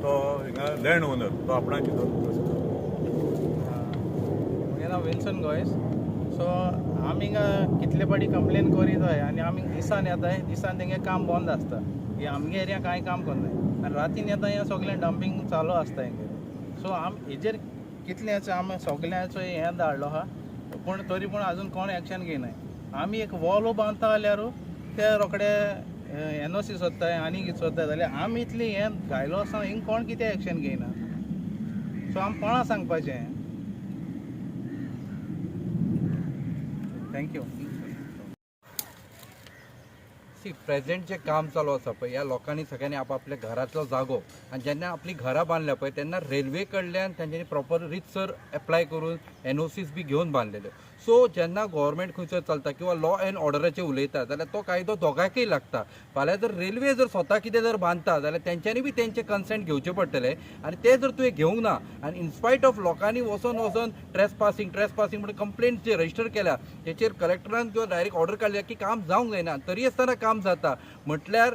तो हिंगा land owner तो आपणाची तो. म्हगे नांव विल्सन गोयस. सो आमी हिंगा कितले पाटी कंप्लेन करीत जाय आनी आमी दिसान येताय, दिसान तेंगे काम बंद आसता. हे आमगे एरिया कांय काम करनाय आनी रातीन येता, हें सगळें डंपींग चालू आसता हेंगे. सो आम हेजेर कितलें आमी सगळ्यांचो हें धाडलो आहा, पूण तरी पूण अजून कोण एक्शन घेयनाय. आमी एक वॉल बांदता जाल्यार ते रोखडे एनओसी सोदताय आनी कितें सोदताय, जाल्यार आमी इतली हें घायलो आसतना हिंग कोण कितें एक्शन घेयना. सो आमी कोणा सांगपाचें? Thank you. सी, प्रेझेंट जे काम चालू आसा पळय, ह्या लोकांनी सगळ्यांनी आपापल्या घरांतलो जागो आनी जेन्ना आपली घरां बांदल्या पळय, तेन्ना रेल्वे कडल्यान तेंच्यांनी प्रॉपर रितसर एप्लाय करून एनओसीस बी घेवन बांदलेल्यो. सो जेन्ना गव्हर्मेंट खंयसर चलता किंवा लॉ एंड ऑर्डराचेर उलयता जाल्यार तो कायदो दोगांकय लागता. फाल्यां जर रेल्वे जर स्वता कितें जर बांदता जाल्यार तेंच्यांनी बी तेंचे कन्सेंट घेवचें पडटलें आनी ते जर तुवें घेवंक ना आनी इनस्पायट ऑफ लोकांनी वचोन वचोन ट्रेस पासिंग ट्रेस पासिंग म्हणून कंप्लेंट जे रजिस्टर केल्या, तेचेर कलेक्टरान किंवा डायरेक्ट ऑर्डर काडल्या की काम जावंक जायना, तरी आसतना काम जाता म्हटल्यार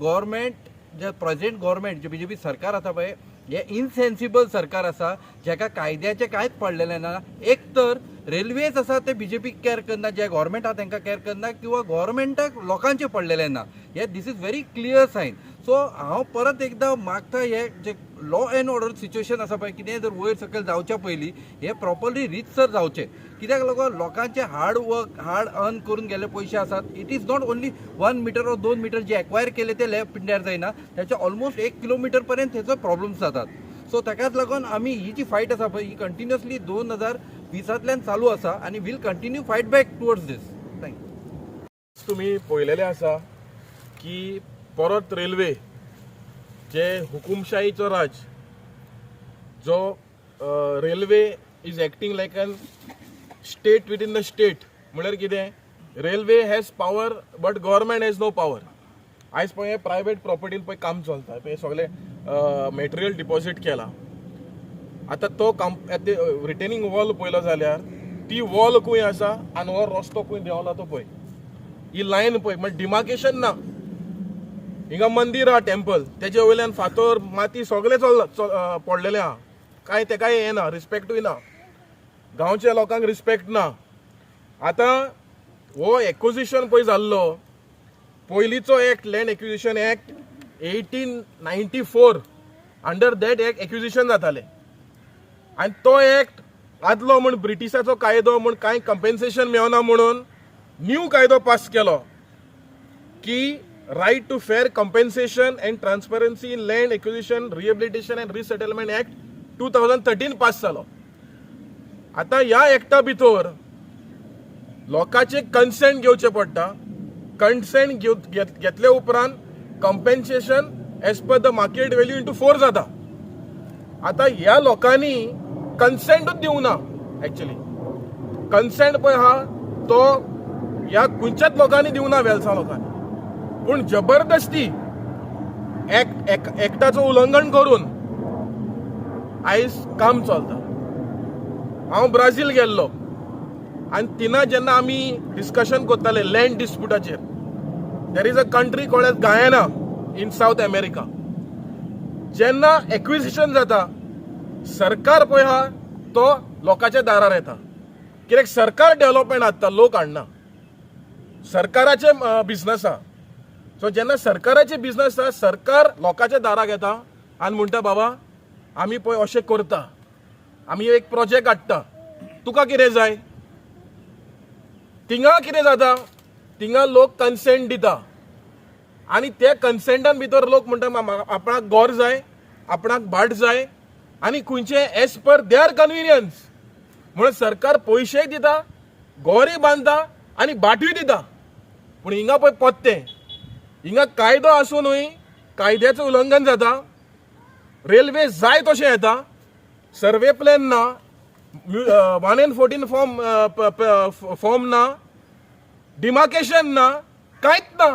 गव्हर्मेंट जे प्रेझेंट गव्हर्मेंट जे बीजेपी सरकार आसा पळय, हे इनसेन्सिबल सरकार आसा, जेका कायद्याचें कांयच पडलेलें ना. एक तर रेल्वेज आसा ते बीजेपी कॅर करना, जे गव्हर्मेंट आसा तांकां कॅर करना किंवा गव्हर्मेंटाक लोकांचें पडलेलें ना. हे this is very clear sign. So हांव परत एकदां मागता, हे जे लॉ एंड ऑर्डर सिच्युएशन आसा पळय, कितेंय जर वयर सकयल जावच्या पयलीं हे प्रॉपरली रितसर जावचें. कित्याक लागून लोकांचे हार्ड वर्क, हार्ड अर्न करून गेल्ले पयशे आसात. It is not only 1 meter or 2 meter J acquire केले ते लेफ्ट पिंड्यार जायना, त्याचे ऑलमोस्ट 1 किलोमिटर पर्यंत तेचो प्रॉब्लम्स जातात. सो ताकाच लागून आमी ही जी फायट आसा पळय, ही कंटिन्युअसली 2020तल्यान चालू आसा आनी we'll continue fight back towards this. Thank you. तुम्ही पळयलेले आसा की परत रेल्वे जे हुकुमशाहीचो राज जो railway is acting like an state within the state. म्हणल्यार कितें, railway has power but government has no power. आयज पळय, प्रायवेट प्रॉपर्टीन पळय काम चलता पळय, सगळे मटेरियल डिपॉझीट केला. आतां तो काम रिटेनिंग वॉल पळयलो जाल्यार ती वॉल खंय आसा आनी हो रस्तो खंय देंवला तो पळय, ही लायन पळय, म्हणजे डिमार्केशन ना. हिंगा मंदीर आहा, टेम्पल, तेजे वयल्यान फातर माती सगळें चल पडलेलें आहा. कांय तेकाय हें ना, रिस्पेक्टूय ना, गांवच्या लोकांक रिस्पेक्ट ना. आतां हो एक्विजिशन पळय जाल्लो, पयलींचो act, Land Acquisition Act 1894, under that act acquisition जातालें आनी तो एक्ट आदलो म्हूण, ब्रिटिशाचो कायदो म्हूण कांय कंपेन्सेशन मेळना म्हणून न्यू कायदो पास केलो की Right to Fair Compensation and Transparency in Land Acquisition, Rehabilitation and Resettlement Act 2013 pass जालो. आतां ह्या एक्टा भितर लोकांचे कन्सेंट घेवचें पडटा. कन्सेंट घेतले उपरांत compensation as per the market value into four जाता. आतां ह्या लोकांनी कन्सेंटूच दिवंक ना. एक्चुली कन्सेंट पळय आहा तो ह्या खंयच्याच लोकांनी दिवंक ना, वेलसा लोकांनी, पूण जबरदस्ती एक्टाचो उल्लंघन करून आयज काम चलता. हांव ब्राझील गेल्लो आनी थिंगा जेन्ना आमी डिस्कशन करताले land डिस्प्युटाचेर, there is a country called as Guyana in South America. जेन्ना एक्विजिशन जाता, सरकार पळय आहा तो लोकांच्या दारार येता. कित्याक सरकार डेव्हलपमेंट हाडटा, लोक हाडना. सरकाराचे बिजनस आहा. सो जेन्ना सरकाराचे बिजनस आहा, सरकार लोकांच्या दाराक येता आनी म्हणटा, बाबा आमी पळय अशें करता, आमी एक प्रोजेक्ट हाडटा, तुका कितें जाय? थिंगा कितें जाता, थिंगा लोक कन्सेंट दिता आनी त्या कन्सेंटान भितर लोक म्हणटा, आपणाक घर जाय, आपणाक भाट जाय आनी खंयचे एज पर there convenience. म्हणून सरकार पयशेय दिता, घरूय बांदता आनी भाटूय दिता. पूण हिंगा पळय पत्ते, हिंगा कायदो आसुनूय कायद्याचें उल्लंघन जाता. रेल्वे जाय तशें येता, सर्वे प्लॅन ना, 1 and 14 form ना, डिमार्केशन ना, कांयच ना.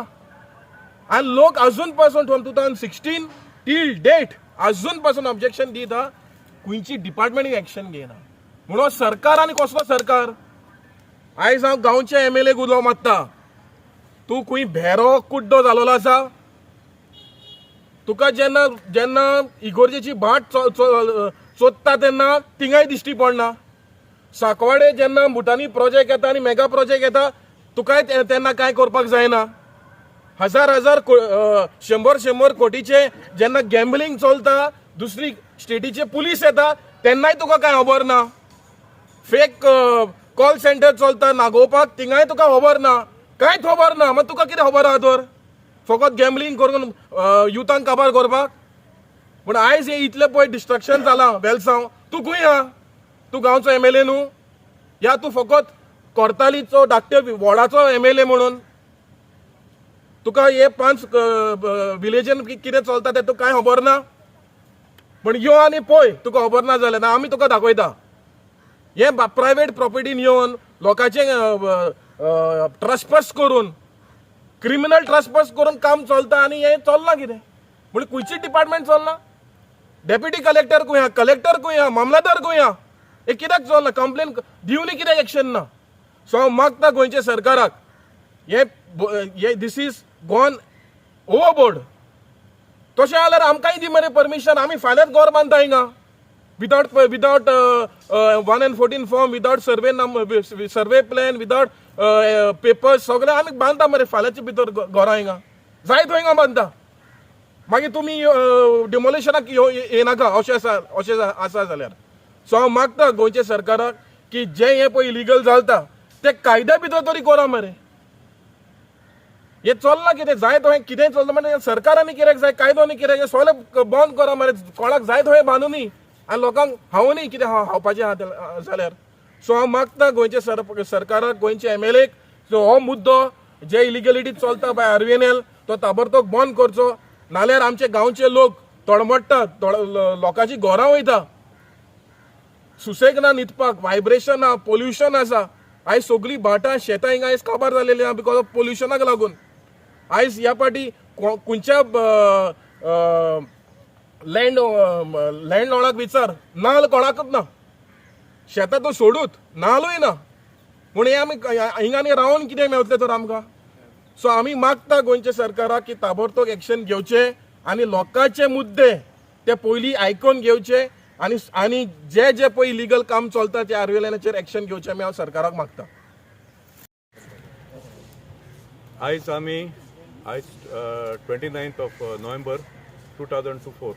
आनी लोक अजून पासून from 2016 till date अजून पासून ऑब्जेक्शन दिता. खंयची डिपार्टमेंट एक्शन घेयना. म्हणून सरकार आनी कसलो सरकार? आयज हांव गांवच्या एमएलए उलो मारता, तूं खंय भेरो कुड्डो जालोलो आसा? तुका जेन्ना जेन्ना इगोर्जेची भाट चोदता तेन्ना थिंगाय दिश्टी पडना. साकवाडे जेन्ना भुटानी प्रोजेक्ट येता आनी मेगा प्रोजेक्ट येता, तुकाय तेन्ना कांय करपाक जायना. हजार हजार शंबर शंबर कोटीचे जेन्ना गॅम्बलिंग चलता, दुसरी स्टेटीचे पुलीस येता, तेन्नाय तुका कांय खबर ना. फेक कॉल सेंटर चलता नागोवपाक, थिंगाय तुका खबर ना, कांयच खबर ना. मागीर तुका कितें खबर आहा तर? फकत गॅम्बलिंग करून युथांक काबार करपाक. पूण आयज हे इतलें पळय डिस्ट्रक्शन जालां वेलसांव, तूं खंय आहा? तूं गांवचो एमएलए न्हू, या तूं फकत कोर्तालीचो धाकटे वॉर्डाचो एमएलए? म्हणून तुका हे पांच विलेजीन कितें चलता तें तुका कांय खबर ना. पूण यो आनी पळय, तुका खबर ना जाल्यार आमी तुका दाखयता. हे प्रायवेट प्रॉपर्टीन येवन लोकांचे ट्रस्पस करून, क्रिमिनल ट्रस्पस करून काम चलता आनी हें चल्लां कितें? म्हणजे खंयची डिपार्टमेंट चलना? डेप्युटी कलेक्टर खंय आहा? कलेक्टर खंय आहा? मामलादार खंय आहा? हें कित्याक चलना? कंप्लेन दिवनूय कित्याक एक्शन ना? सो हांव मागता गोंयच्या सरकाराक, हे हे this is gone overboard. तशें जाल्यार आमकांय दी मरे परमिशन, आमी फाल्यांच घर बांदता हिंगा without 1 and 14 form, without survey, survey plan, without papers. सगळें आमी बांदता मरे फाल्यांचे भितर घरां हिंगा जाय थंय हिंगा बांदता. मागीर तुमी डिमोलिशनाक येनाका अशें आसा, अशें आसा जाल्यार. सो हांव मागता गोंयच्या सरकाराक की जें हें पळय इलिगल चलता तें कायद्या भितर तरी करा मरे. हे चल्लां कितें? जाय थंय कितेंय चलता. म्हणजे सरकारांनी कित्याक जाय, कायदो न्ही कित्याक? सगळें बंद करा मरे. कोणाक जाय थंय बांदूनी आनी लोकांक हांव न्ही कितें खावपाचें आहा जाल्यार. सो हांव मागता गोंयच्या सरकाराक, गोंयच्या एमएलएक, सो हो मुद्दो जे इलिगलिटी चलता बाय आरवीएनएल तो ताबडतोब बंद करचो. नाल्यार आमचे गांवचे लोक तळमळटात, लोकांची घरां वयता, सुसेग ना न्हिदपाक, व्हायब्रेशन आहा, पोल्युशन आसा. आयज सगळीं भाटां शेतां हिंगा आयज काबार जालेलीं आहा because of पोल्युशनाक लागून. आयज ह्या पाटी खंयच्या लँड लॉर्डाक विचार, नाल कोणाकच ना. शेतां तो सोडूत, नालूय ना. पूण हे आमी हिंगा आनी रावन कितें मेवतलें तर आमकां? सो आमी मागता गोंयच्या सरकाराक की ताबडतोब एक्शन घेवचें आनी लोकांचे मुद्दे ते पयलीं आयकून घेवचे आनी जे जे पळय इलिगल काम चलता ते आरवीएनाचेर एक्शन घेवचें आमी हांव सरकाराक मागता. आयज आमी आयज 29th of November 2024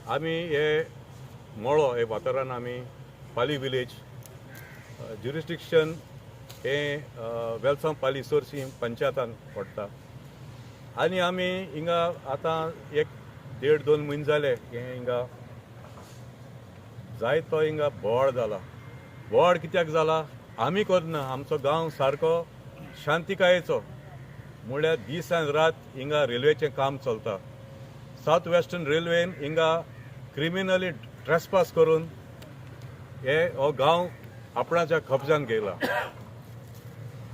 आमी हे मळो हे वाठारान आमी पाली विलेज ज्युरिस्डिक्शन हे वेलसांव पाली सोरशी पंचायतान पडटा आनी आमी हिंगा आतां एक देड दोन म्हयने जाले हे हिंगा जाय तो हिंगा बोवाळ जाला. बोवाळ कित्याक जाला? आमी करना. आमचो गांव सारको शांतिकायेचो. म्हळ्यार दीस आनी रात हिंगा रेल्वेचें काम चलता. सावथ वेस्टर्न रेल्वेन हिंगा क्रिमिनली ट्रेसपास करून हे हो गांव आपणाच्या कब्जान घेयला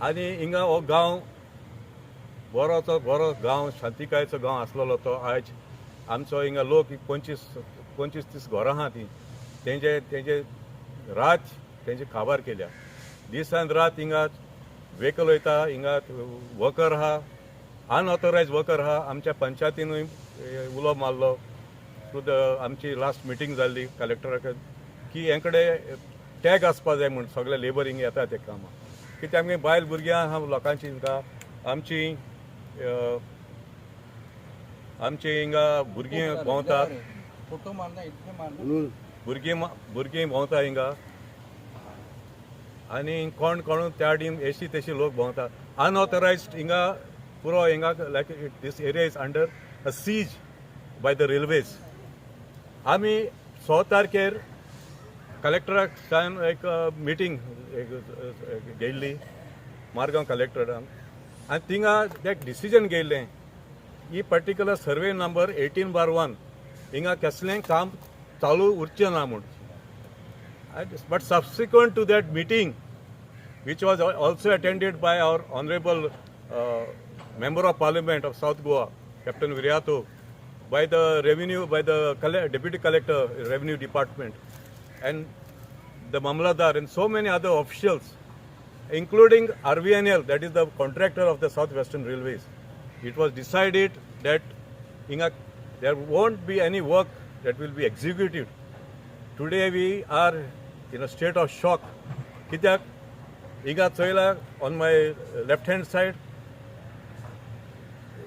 आनी हिंगा हो गांव बरोचो बरो गांव, शांतिकायेचो गांव आसलेलो तो आयज आमचो हिंगा लोक 25 25 30 घरां आहा ती तेंचे तेंचे रात तेंचे काबार केल्या. दीस आनी रात हिंगा व्हेकल वयता, हिंगा वर्कर आहा, अनऑथरायज वर्कर आहा. आमच्या पंचायतीनूय उलो मारलो थ्रू the आमची लास्ट मिटींग जाल्ली कलेक्टरा कडेन की हे कडेन टॅग आसपा जाय म्हूण सगळे लेबर हिंगा येता ते कामां. कित्याक आमगे बायल भुरग्यां आहा लोकांची, हिंगा आमची आमची हिंगा भुरगीं भोंवतात. फोटो मारना, इतले मारना. भुरगीं भुरगीं भोंवता हिंगा आनी कोण कोण त्या डीम एशी तेशी लोक भोंवता अनऑथरायज्ड हिंगा पुरो हिंगा, like this area is under a siege by the railways. आमी 6 तारखेर कलेक्टराक सान एक मिटींग एक घेयल्ली मारगांव कलेक्टरान आनी थिंगा एक डिसिजन घेयल्लें, ही पर्टिक्युलर सर्वे नंबर 18/1 हिंगा कसलेंय काम चालू उरचें ना म्हूण. But subsequent to that meeting, which was also attended by our honorable Member of Parliament of South Goa, Captain Viriato, by the revenue, by the Deputy Collector, Revenue Department, and the Mamlatdar and so many other officials, including RVNL, that is the contractor of the South Western Railways. It was decided that there won't be any work that will be executed. Today we are in a state of shock. कित्याक हिंगा चोयला, on my left hand side,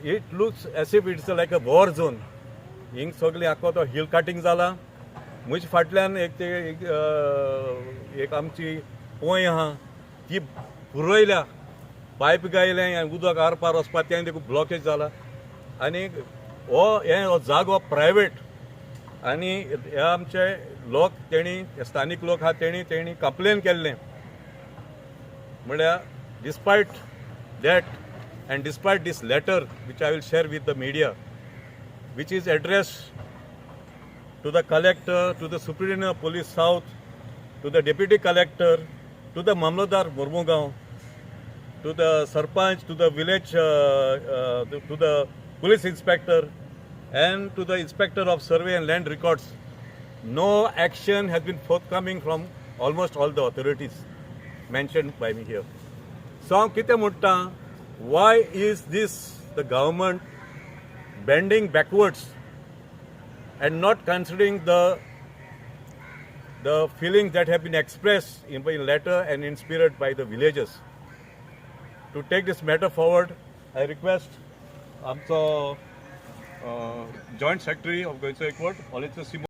it looks as if it's like a war zone. हिंग सगळी आख्खो तो hill cutting जाला. म्हजे फाटल्यान एक ते एक, एक आमची पोंय आहा, ती पुरयल्या, पायप गायलें आनी उदक आर पार वचपा तें देखून ब्लॉकेज जाला. आनी हो हे हो जागो प्रायवेट आनी हे आमचे लोक तेणी स्थानीक लोक आहा, तेणी तेणी कंप्लेन केल्लें. म्हळ्यार despite that and despite this letter, which I will share with the media, which is addressed to the collector, to the Superintendent of Police South, to the Deputy Collector, to the Mamlatdar Mormugao, to the Sarpanch, to the village, to the police inspector, and to the Inspector of Survey and Land Records. No action has been forthcoming from almost all the authorities mentioned by me here. So हांव कितें म्हणटा, why is this the government bending backwards and not considering the feelings that have been expressed in letter and in spirit by the villagers? To take this matter forward, I request आमचो joint secretary of गोंयचो एकवट, ऑलिचो सिमो.